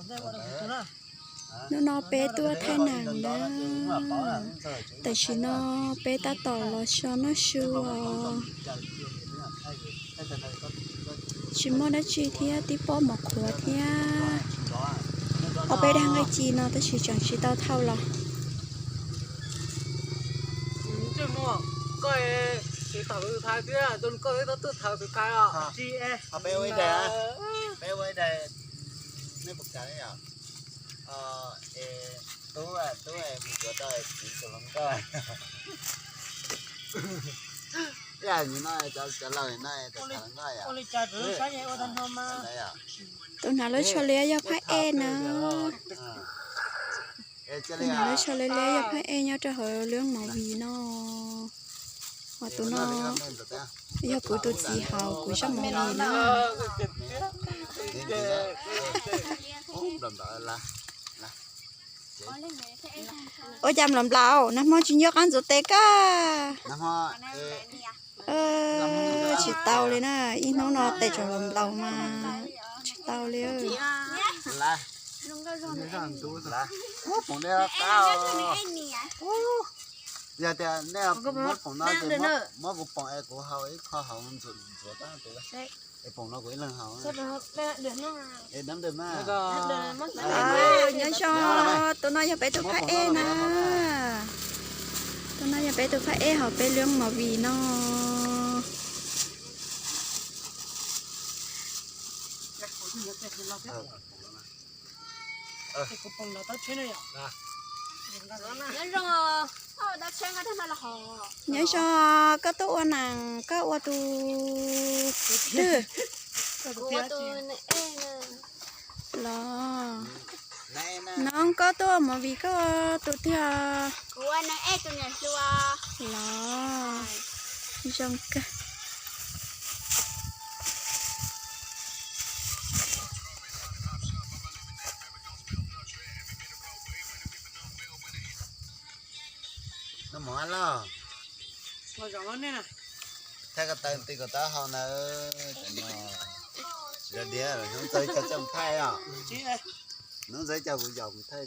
Hnub no peb tuaj thaij nees na. Tam sim no peb tab tom los so noj su os. Tsis muaj dab tsi thiab, tib pob mov qhuav thiab ob peb dag nqaij ci no tab sis tseem tsis tau thauj los. Tus hnav lub tsho liab yog phaj ej na. Tus hnav lub tsho liab liab yog phaj ej nyob rau hauv lub movie no. Ho tus no yog kuv tus txiv hauv kuv zaj movie no. Ua cas nplaum nplaum, nag hmo tsis nco qab ntxuav tes koj? Tsis tau li na, ib hnub no tes tseem nplaum nplaum mas tsis tau li. Yog tias nej muab poom no, muab kuv poom es kuv haus ib qho haus ntxuav ntxuav tab tes. Es poom no kuv ib leeg haus. Nyob zoo, tus no yog peb tus phaj ej na. Tus no yog peb tus phaj ej hauv peb lub movie no. Nyob zoo, koj tuaj ua neeg, koj ua tus twg? Los no koj tuaj ua movie koj ua tus twg? Los zoo kawg. Thaij ko taw ti kom taub hau ntawd. Hnub ntxawg cov coj mus thaij os. Hnub ntxawg coj kuv yos mus thaij.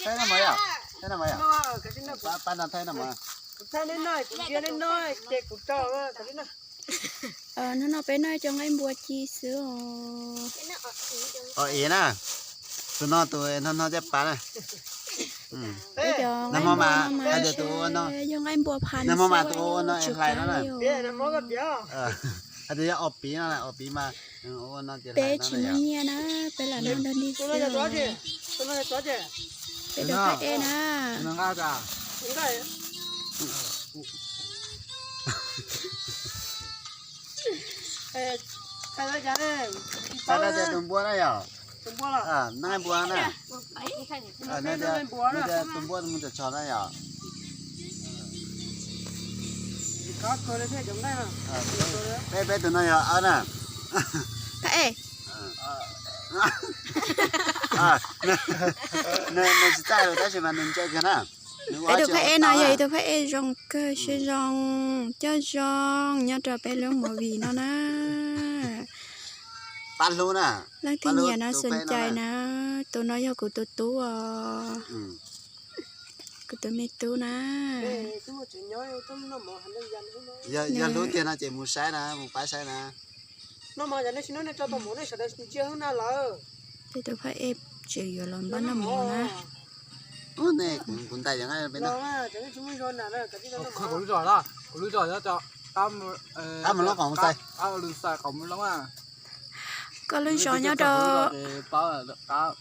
Thaij no mas yom, thaij no mas yom. Pab no thaij no mas. Hnub no peb noj cov nqaij npua ci xwb os. Os, ib na, tus no tus no no coj pab na. Nag hmo mas hais tias tus ua no, yog nqaij npua pha nag hmo mas tus ua no es hlais no na. Hais tias yog os piv no, os piv mas ua no ces peb tsis muaj nyiaj na, peb lam noj nrog nij xwb. Peb tus phaj ej na. Thaij tias tus npua na yom. Nqaij npua na. Tias tus npua mus tsom tshos na yom. Peb, peb tus no yog na. Phaj ej. Nws tsis txaij tab sis mas nws ntse kawg na. Peb tus phaj ej no yog ib tug phaj ej zoo kawg, siab zoo, coj zoo nyob rau peb lub movie no na. Pab hlub na. Leej twg nyiam no xom cai na, tus no yog kuv tus tub os. Kuv tus me tub na. Yog hlub tiag no ces mus saib na, mus pab saib na. Peb tus phaj ej tseem yuav los npaj noj mov na. Koj lub zos nyob rau qab,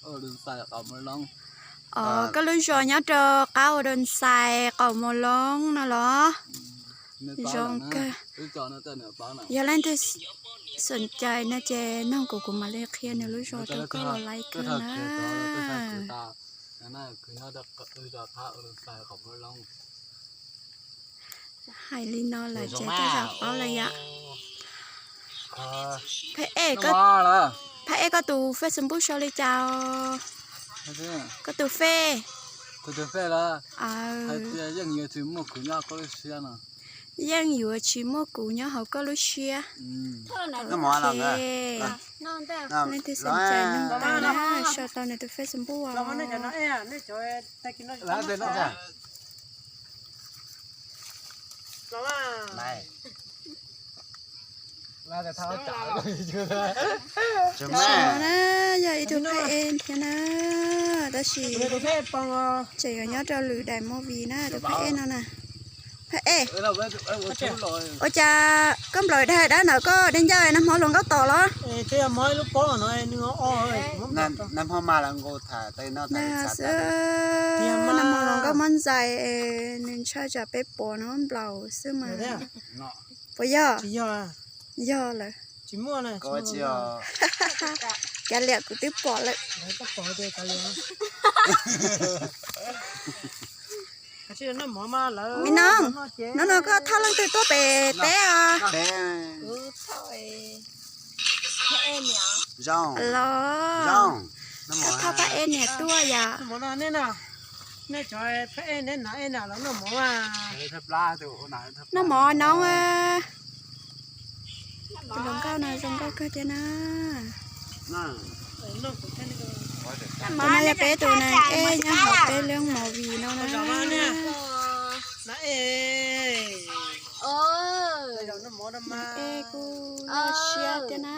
koj lub zos nyob rau qab ua doo xais qaum mus loo no los? Zoo kawg. Yog leej twg xom cai no ces noog kuv, kuv mam li qhia nws lub zos rau koj los laiv kawg na. Hais li no lawm ces koj zam paub lawm yom. Phaj ej, phaj ej koj tus Facebook sau li cas? Koj tus Face. Yeej yuav tsis muaj kuv nyob hauv koj lub siab. Ok. Leej twg xom cai nug tau na, sau tau nws tus Facebook. Tus no na, yog ib tug phab ej thiab na, tab sis tseem yuav nyob rau lwm daim movie na, tus phab ej no na. Phab ej, ua cas koj nplaum dag dab ntawm koj dej ncauj nag hmo hluas nkauj tom los? Nag hmo hluas nkauj muab ntxais, nws ntshai tsam peb pom no nplaum xwb mas. Puas yog? Yog lawm. Kav liam, kuv twb pom lawm. Me Noog, hnub no koj thauj leej twg tuaj pem teb os? Los, koj thauj phab ej niam tuaj yom? Noj mov Noog. Tus hluas nkauj no zoo nkauj kawg thiab na. Tus no yog peb tus neeg ej nyob hauv peb lub movie no na. Neeg ej kuj loj siab thiab na.